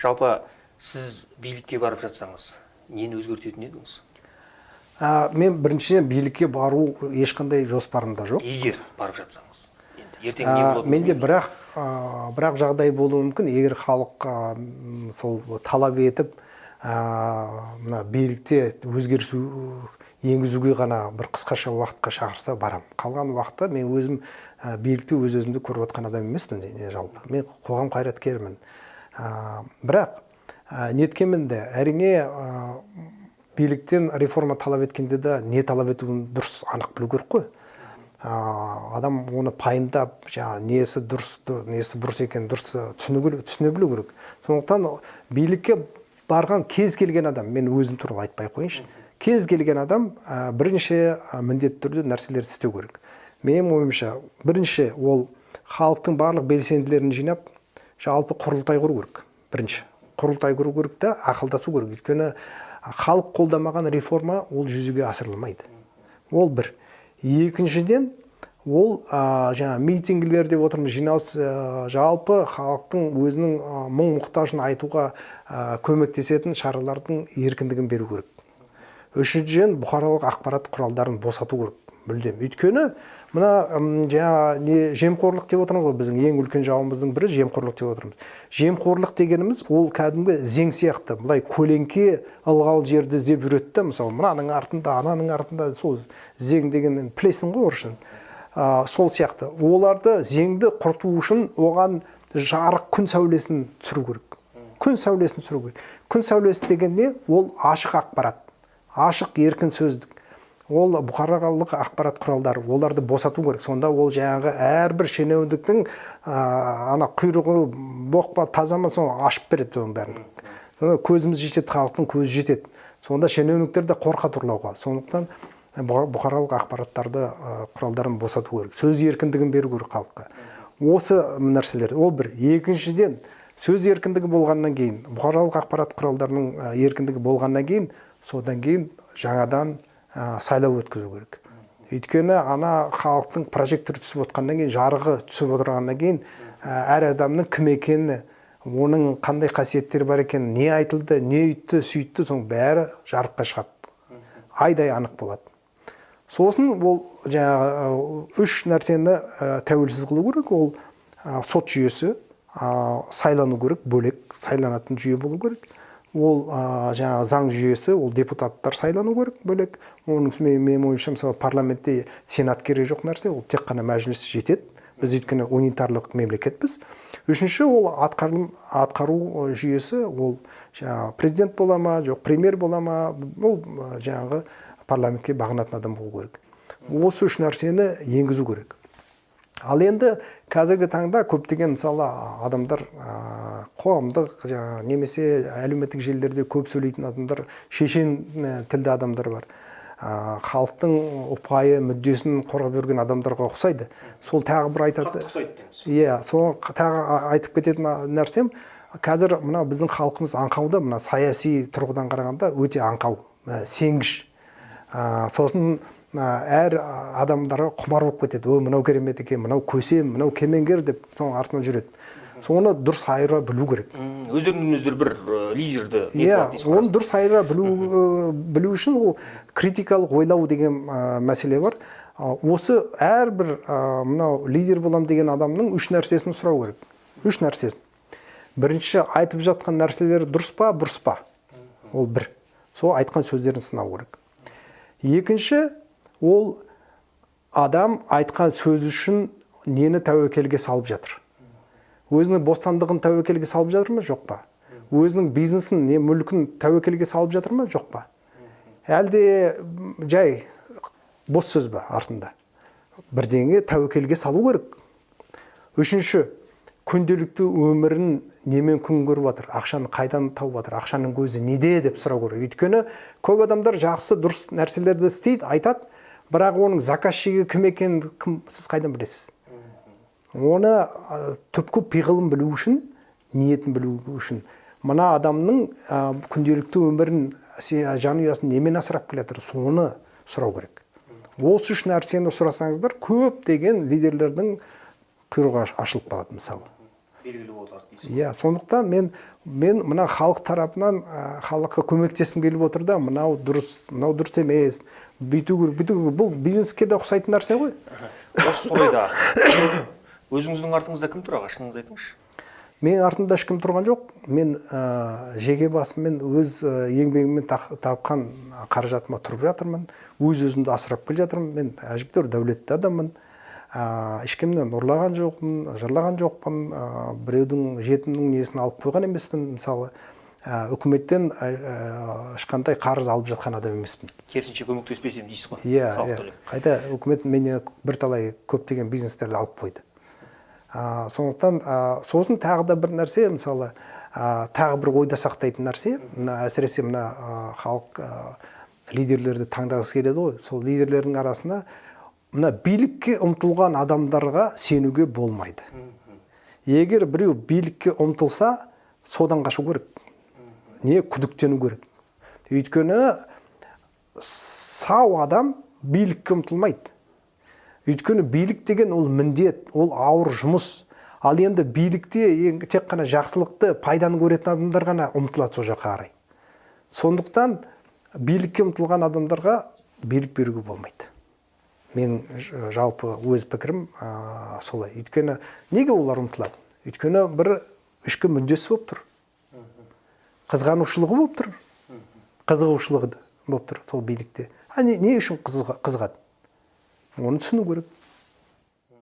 Жалпы, сіз билікке барып жатсаңыз, нені өзгертетін едіңіз? Мен, біріншіден, билікке бару ешқандай жоспарымда жоқ. Егер барып жатсаңыз енді, ертең не болады? Менде бірақ жағдай болуы мүмкін: егер халық сол талап етіп, мына билікте өзгеріс енгізуге ғана бір қысқаша уақытқа шақырса, барам. Қалған уақытта мен өзім билікте өз өзімді көріп жатқан адам емеспін. Жалпы, мен қоғам қайраткерімін. Бірақ неткенмен де, әрине, биліктен реформа талап еткенде де не талап етуін дұрыс, анық білу керек қой. Адам оны пайымдап, жаңағы несі дұрыс, несі бұрыс екенін дұрыс түсіну керек, түсіне білу керек. Сондықтан билікке барған кез келген адам, мен өзім туралы айтпай ақ қояйыншы, кез келген адам бірінші міндетті түрде нәрселерді істеу керек. Менің ойымша, бірінші ол халықтың барлық белсенділерін жинап, жалпы құрылтай құру керек. Бірінші құрылтай құру керек та, ақылдасу керек, өйткені халық қолдамаған реформа ол жүзеге асырылмайды. Ол бір. Екіншіден, ол жаңа митингілер деп отырмыз, жиналыс, жалпы халықтың өзінің мұң мұқтажын айтуға көмектесетін шаралардың еркіндігін беру керек. Үшіншіден, бұқаралық ақпарат құралдарын босату керек мүлдем, өйткені мына жаңа не, жемқорлық деп отырмыз ғой, біздің ең үлкен жауымыздың бірі жемқорлық деп отырмыз. Жемқорлық дегеніміз ол кәдімгі зең сияқты, былай көлеңке, ылғал жерді іздеп жүреді да. Мысалы, мынаның артында, ананың артында, сол зең деген енді плесень ғой орысша. Сол сияқты оларды, зеңді құрту үшін оған жарық, күн сәулесін түсіру керек. Күн сәулесін түсіру керек. Күн сәулесі деген не? Ол ашық ақпарат, ашық, еркін сөздік, ол бұқаралық ақпарат құралдары. Оларды босату керек. Сонда ол жаңағы әрбір шенеуніктің ана құйрығы боқ па, таза ма, соны ашып береді оның бәрін. Сонда көзіміз жетеді, халықтың көзі жетеді. Сонда шенеуніктер де қорқады ұрлауға. Сондықтан бұқаралық ақпараттарды, құралдарын босату керек, сөз еркіндігін беру керек халыққа. Осы нәрселер ол бір. Екіншіден, сөз еркіндігі болғаннан кейін, бұқаралық ақпарат құралдарының еркіндігі болғаннан кейін, содан кейін жаңадан сайлау өткізу керек. Өйткені ана халықтың прожекторы түсіп отқаннан кейін, жарығы түсіп отырғаннан кейін, әр адамның кім екені, оның қандай қасиеттері бар екенін, не айтылды, не үйтті, сөйтті, соның бәрі жарыққа шығады, айдай анық болады. Сосын ол жаңағы үш нәрсені тәуелсіз қылу керек. Ол сот жүйесі сайлану керек, бөлек сайланатын жүйе болу керек. Ол жаңағы заң жүйесі, ол депутаттар сайлану керек бөлек. Оның менің ойымша, мысалы, парламентте сенат керек жоқ нәрсе, ол тек қана мәжіліс жетеді біз, өйткені унитарлық мемлекетпіз. Үшінші, ол атқару жүйесі. Ол жаңағы президент бола ма, жоқ премьер бола ма, ол жаңағы парламентке бағынатын адам болу керек. Осы үш нәрсені енгізу керек. Ал енді қазіргі таңда көптеген, мысалы, адамдар, қоғамдық жаңағы немесе әлеуметтік желілерде көп сөйлейтін адамдар, шешен тілді адамдар бар, халықтың ұпайы, мүддесін қорғап жүрген адамдарға ұқсайды. Сол тағы бір айтады. Қатты ұқсайды деңіз. Иә, соны тағы айтып кететін нәрсем: қазір мына біздің халқымыз аңқау да, мына саяси тұрғыдан қарағанда өте аңқау, сенгіш. Сосын әр адамдарға құмар болып кетеді: «О, мынау керемет екен, мынау көсем, мынау кемеңгер», – деп соның артынан жүреді. Соны дұрыс айыра білу керек. Өздерінен өздері бір лидерді не Иә. қылады дейсіз ғой. Оны дұрыс айыра білу үшін ол критикалық ойлау деген мәселе бар. Осы әрбір мынау лидер болам деген адамның үш нәрсесін сұрау керек, үш нәрсесін. Бірінші, айтып жатқан нәрселері дұрыс па, бұрыс па? Ол бір, сол айтқан сөздерін сынау керек. Екінші, ол адам айтқан сөзі үшін нені тәуекелге салып жатыр? Өзінің бостандығын тәуекелге салып жатыр ма, жоқ па? Өзінің бизнесін не мүлкін тәуекелге салып жатыр ма, жоқ па? Әлде жай бос сөз ба? Артында бірдеңе тәуекелге салу керек. Үшінші, күнделікті өмірін немен күн көріп жатыр, ақшаны қайдан тауып жатыр, ақшаның көзі неде деп сұрау керек. Өйткені көп адамдар жақсы, дұрыс нәрселерді істейді, айтады, бірақ оның заказчигі кім екенін кім, сіз қайдан білесіз? Оны түпкі пиғылын білу үшін, ниетін білу үшін мына адамның күнделікті өмірін, жанұясын немен асырап келе жатыр, соны сұрау керек. Осы үш нәрсені сұрасаңыздар, көптеген лидерлердің құйрығы ашылып қалады, мысалы. Белгілі болады дейсіз. Иә, сондықтан мен Мен мына халық тарапынан халыққа көмектескім келіп отыр да, мынау дұрыс, мынау дұрыс емес, бүйту керек, бүйту керек. Бұл бизнеске де ұқсайтын нәрсе ғой. Осы орайда өзіңіздің артыңызда кім тұр, аға, шыныңызды айтыңызшы? Менің артымда ешкім тұрған жоқ. Мен жеке басыммен, өз еңбегіммен тапқан қаражатыма тұрып жатырмын, өз өзімді асырап келе жатырмын. Мен әжептәуір дәулетті адаммын. Ешкімнен ұрлаған жоқпын, жырлаған жоқпын, біреудің, жетімнің несін алып қойған емеспін. Мысалы, үкіметтен ешқандай қарыз алып жатқан адам емеспін. Керісінше, көмектеспесем дейсіз ғой. Иә. Салық Иә. төлеп. Қайта үкімет менен бірталай көптеген бизнестерді алып қойды. Сондықтан сосын тағы да бір нәрсе, мысалы, тағы бір ойда сақтайтын нәрсе, мына әсіресе мына халық лидерлерді таңдағысы келеді ғой. Сол лидерлердің арасында мына билікке ұмтылған адамдарға сенуге болмайды. Егер біреу билікке ұмтылса, содан қашу керек, не күдіктену керек. Өйткені сау адам билікке ұмтылмайды. Өйткені билік деген ол міндет, ол ауыр жұмыс. Ал енді билікте ең тек қана жақсылықты, пайданы көретін адамдар ғана ұмтылады сол жаққа қарай. Сондықтан билікке ұмтылған адамдарға билік беруге болмайды. Менің жалпы өз пікірім солай. Өйткені неге олар ұмтылады? Өйткені бір ішкі мүддесі болып тұр, қызғанушылығы болып тұр, қызығушылығы болып тұр сол билікте. А не үшін қызығады, оны түсіну керек.